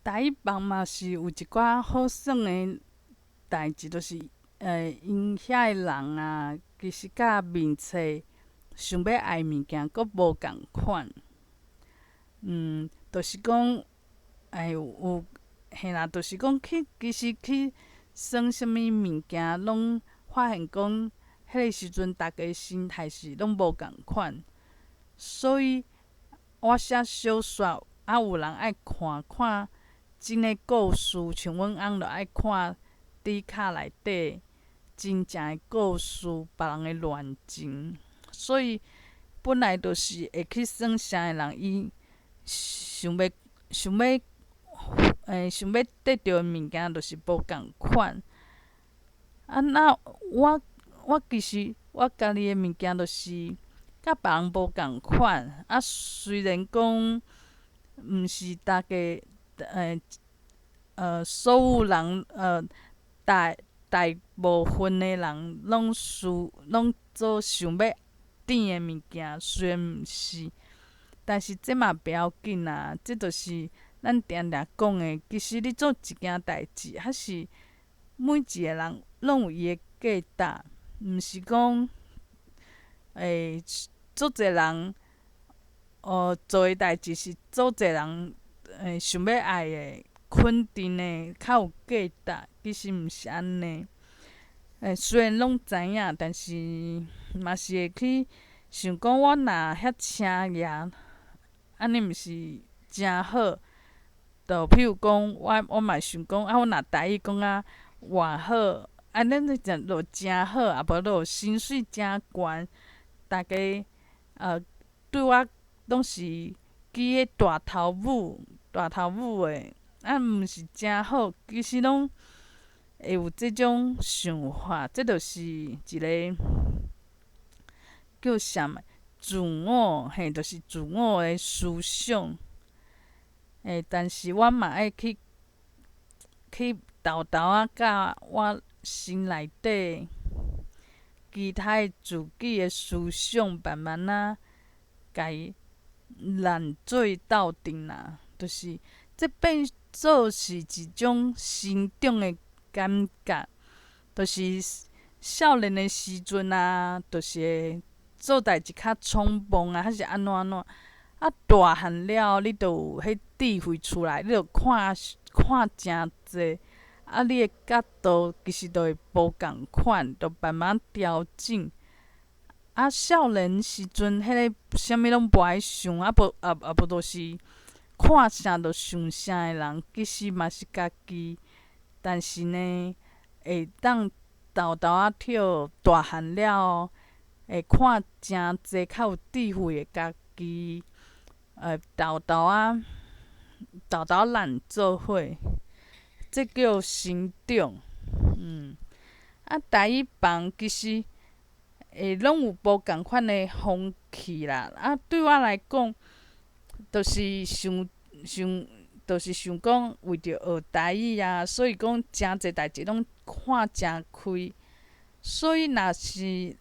台語房嘛是有一寡好耍的代誌，就是𪜶遐的人啊，其實佮面冊想欲愛的物件，閣無仝款。就是講，有嘿啦，就是講去其實去耍啥物物件，攏發現講，彼个時陣逐家心態是攏無仝款，所以我寫小說，啊有人愛看看真的故事，像阮翁就愛看迪卡內底真正的故事，別人的戀情，所以本來就是會去耍啥的人，伊想欲想欲想欲得著的物件，就是無仝款。啊，那我其實我家己的物件就是佮別人無仝款。啊，雖然講毋是逐家所有人大大部分的人攏需攏做想欲甜的物件，雖然毋是，但是這嘛袂要緊啊。這就是咱定定講的，其實你做一件代誌，還是每一个人攏有伊的價值，毋是講足濟人做的代誌是足濟人想欲愛的、肯定的較有價值，其實毋是按呢。雖然攏知影，但是嘛是會去想講，我若遐車額，按呢毋是誠好。就譬如講，我嘛想講，啊，我若台語講啊偌好，按呢就誠好，啊無就薪水誠懸，逐家對我攏是舉彼大頭拇、大頭拇的，啊，毋是誠好，其實攏會有這種想法，這就是一个叫啥物自我，嘿，就是自我的思想。但是我嘛愛去去沓沓仔佮我心內底其他的自己的思想，慢慢仔共伊攬做鬥陣啦，就是這變做是一種成長的感覺，就是少年的時陣啊，就是會做代誌較衝動啊，還是按怎按怎。啊，大漢了後，你就有彼智慧出來，你就看看誠濟，啊，你的角度其實就會無仝款，就慢慢調整。啊，少年時陣，彼个啥物攏無愛想，啊無啊啊無就是看啥就想啥的人，其實嘛是家己，但是呢，會當沓沓仔跳，大漢了後，會看誠濟較有智慧的家己。沓沓仔，沓沓仔做伙，這叫成長。啊，台語房其實會攏有無仝款的風氣啦。啊，對我來講，就是想想，就是想講為著學台語啊，所以講誠濟代誌攏看誠開。所以若是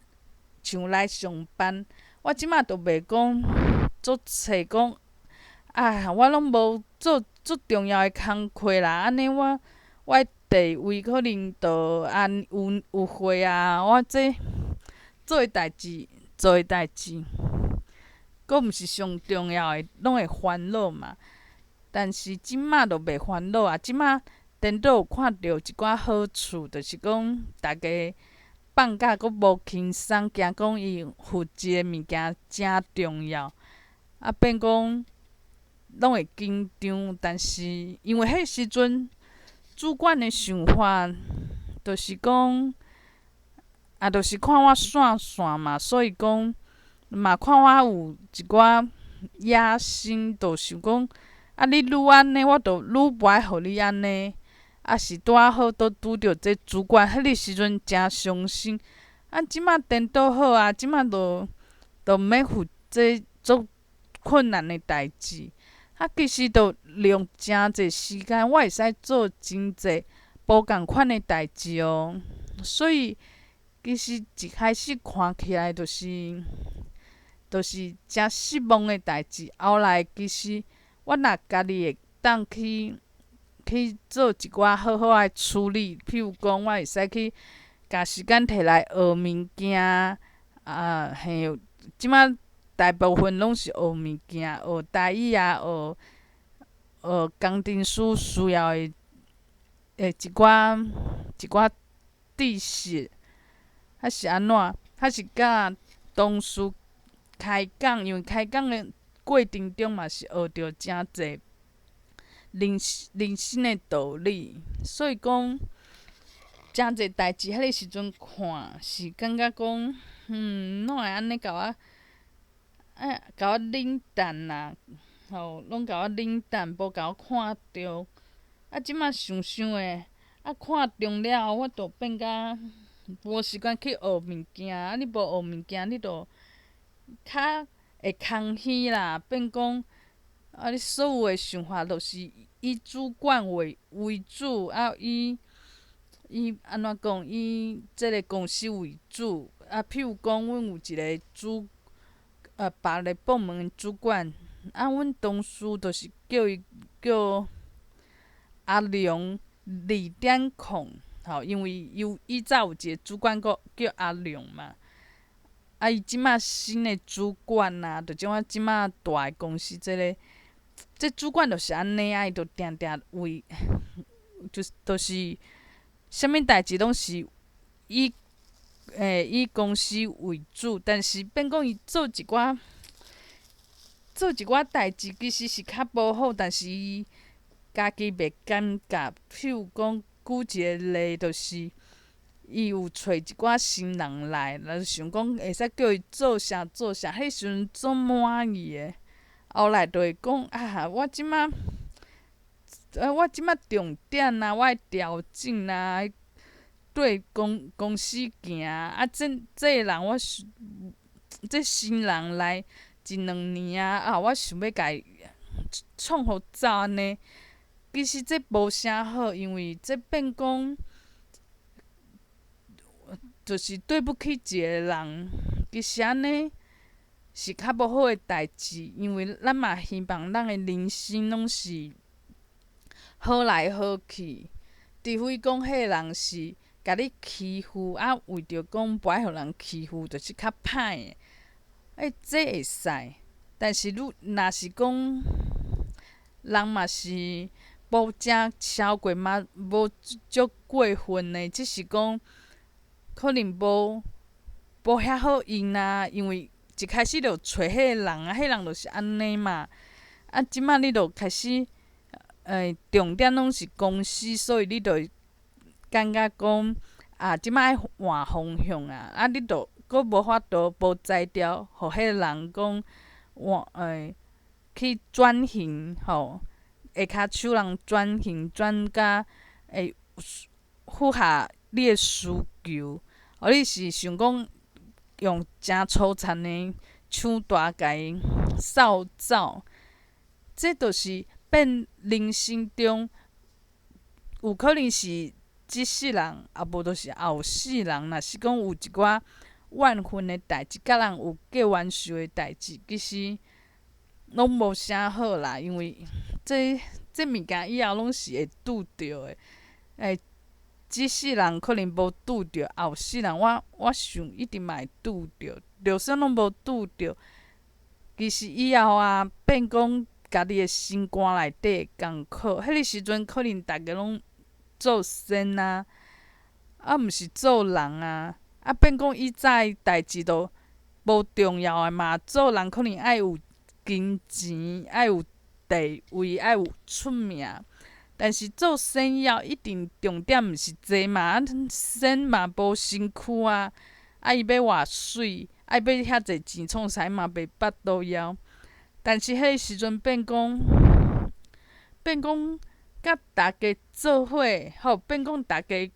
像來上班，我這馬就袂講足揣講，啊，我攏無做足重要的工課啦，按呢我的地位可能就按有有貨啊，我這做的代誌，做的代誌，閣毋是上重要的，攏會煩惱嘛。但是這馬就袂煩惱啊，這馬顛倒有看著一寡好處，就是講逐家放假閣無輕鬆，驚講伊負責的物件誠重要，啊變講攏會緊張。但是因為彼時陣主管的想法，就是講，啊，就是看我線線嘛，所以講嘛看我有一寡野心，就想講，啊，你愈按呢，我就愈無愛予你按呢。啊，是拄仔好拄拄著這主管，彼个時陣誠傷心。啊，這馬顛倒好啊，這馬就毋免負責足困難的代誌。啊，其實就利用誠濟時間，我會使做真濟無仝款的代誌哦。所以，其實一開始看起來就是誠失望的代誌，後來其實我若家己會當去去做一寡好好的處理。譬如講，我會使去共時間提來學物件，啊嘿，這馬大部分攏是學物件，學台語啊，學學工程師需要的的一寡一寡知識，還是按怎？還是佮同事開講，因為開講的過程中嘛是學著誠濟人人生的道理，所以講誠濟代誌，彼个時陣看是感覺講，哪會按呢共我，哎，共我冷淡啊，吼，攏共我冷淡，無共我看著。啊，這馬想想的，啊，看中了後，我就變甲無時間去學物件，啊，你無學物件，你就較會空虛啦，變講啊，你所有的想法都是以主管為為主，啊，以以按怎講，以這个公司為主。啊，譬如講，阮有一个主，別个部門的主管，啊，阮同事就是叫伊叫阿良2.0，吼，因為伊有以早有一个主管閣叫阿良嘛。啊，伊這馬新的主管啊，就像我這馬蹛的公司這个，這主管就是按呢啊，伊就定定為，就是就是，啥物代誌攏是以以公司為主，但是變講伊做一寡做一寡代誌，其實是較無好，但是伊家己袂感覺。譬如講，舉一个例，就是伊有揣一寡新人來，就想講會使叫伊做啥做啥，彼時陣足滿意的。後來就會講啊，我這馬，我這馬重點啊，我愛調整啊，對公公司行啊。這這个人我想，這新人來一兩年啊，啊，我想欲共伊創予走按呢。其實這無啥好，因為這變講，就是對不起一个人，其實按呢是較無好的代誌，因為咱嘛希望咱的人生攏是好來好去，除非講彼个人是共你欺負，啊，為著講無愛予人欺負，就是較歹的，欸，這會使。但是汝若是講人嘛是無誠超過嘛，無足過分的，只是講可能無無遐好用啊，因為一開始就揣彼个人啊，彼个人就是按呢嘛。啊，這馬你就開始，重點攏是公司，所以你就會感覺講啊，這馬愛換方向啊，啊，你就閣無法度無才調，予彼个人講換去轉型吼，下跤手人轉型轉甲會符合你的需求，哦，你是想講用誠粗殘的手段共伊掃走，這就是變人生中有可能是這世人，啊無就是後世人，若是講有一寡怨恨的代誌，佮人有結冤仇的代誌，其實攏無啥好啦，因為這這物件以後攏是會拄著的。欸，這世人可能無拄著，後世人我我想一定嘛會拄著。就算攏無拄著，其實以後啊，變講家己的心肝內底的艱苦，彼个時陣可能逐家攏做仙啊，啊毋是做人啊，啊變講以早的代誌都無重要的嘛，做人可能愛有金錢，愛有地位，愛有出名。但是做仙以後，一定重點毋是這嘛，啊仙嘛無身軀啊，啊伊欲偌媠，啊伊欲遐濟錢創啥嘛袂腹肚枵。但是彼个時陣變講，變講佮大家做伙，吼變講大家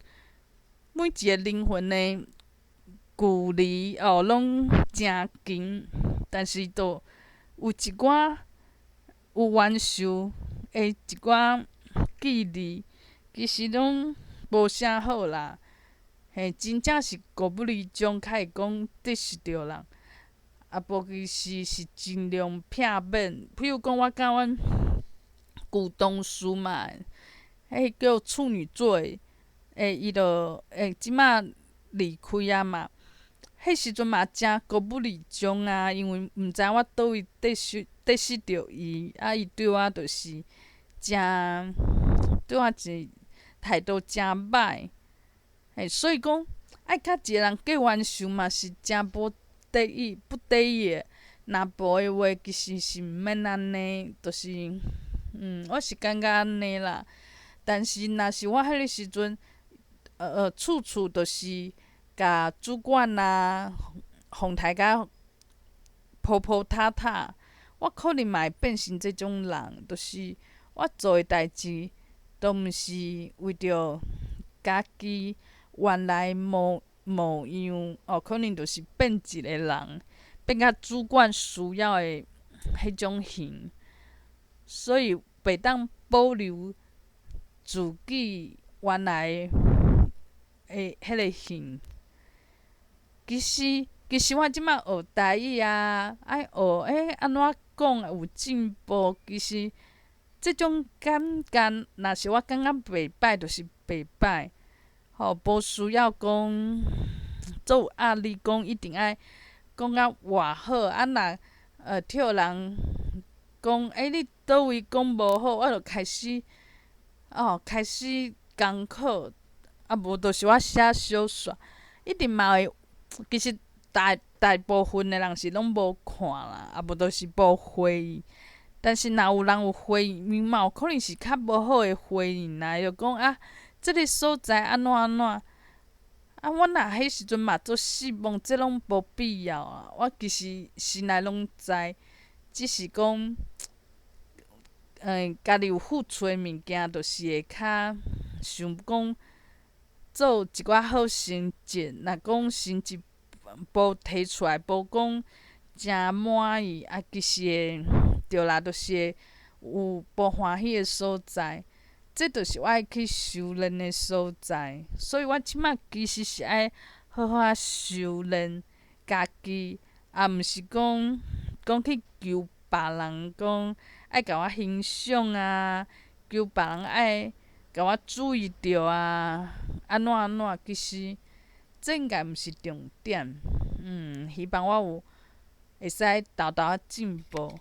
每一个靈魂的距離哦，攏誠近，但是都有一寡有冤仇的一寡距離，其實攏無啥好啦。嘿，真正是狗不離種，較會講得失著人，啊，無其實是盡量避免。譬如講，我佮阮舊同事嘛，彼叫處女座的，欸，伊就欸，這馬離開啊嘛。彼時陣嘛誠孤不離場啊，因為毋知我佗位得失著伊，啊，伊對我就是誠對我一態度誠歹，欸，所以講愛佮一個人結冤仇嘛是誠無得已不得已的，若無的話，其實是毋免按呢，就是，我是感覺按呢啦。但是若是我彼个時陣，處處就是共主管啊，哄抬甲鋪鋪塌塌，我可能嘛會變成這種人，就是我做的代誌，都毋是為著家己原來模樣，哦，可能就是變一个人，變甲主管需要的彼種型，所以袂當保留自己原來的彼个型。其實我這馬學台語啊，愛學欸按怎講有進步。其實這種感覺，若是我感覺袂歹，就是袂歹。吼，無需要講做有壓力，講一定愛講甲偌好。啊，若聽人講，欸，你佗位講無好，我就開始哦，開始艱苦。啊，無就是我寫小說，一定嘛會。其實大部分的人是攏無看啦，啊無就是無回應。但是若有人有回應，嘛有可能是較無好的回應啦。就講啊，這个所在按怎按怎，啊，我若彼時陣嘛足失望，這攏無必要啊。我其實心內攏知，只是講，家己有付出的物件，就是會較想講做一寡好成績。若講成績無提出來，無講誠滿意，啊，其實會對啦，就是會有無歡喜的所在。這就是我愛去修煉的所在。所以我這馬其實是愛好好仔修煉家己，也毋是講講去求別人講愛共我欣賞啊，求別人愛共我注意著啊，按怎按怎，其實這應該毋是重點。希望我有會使沓沓仔進步。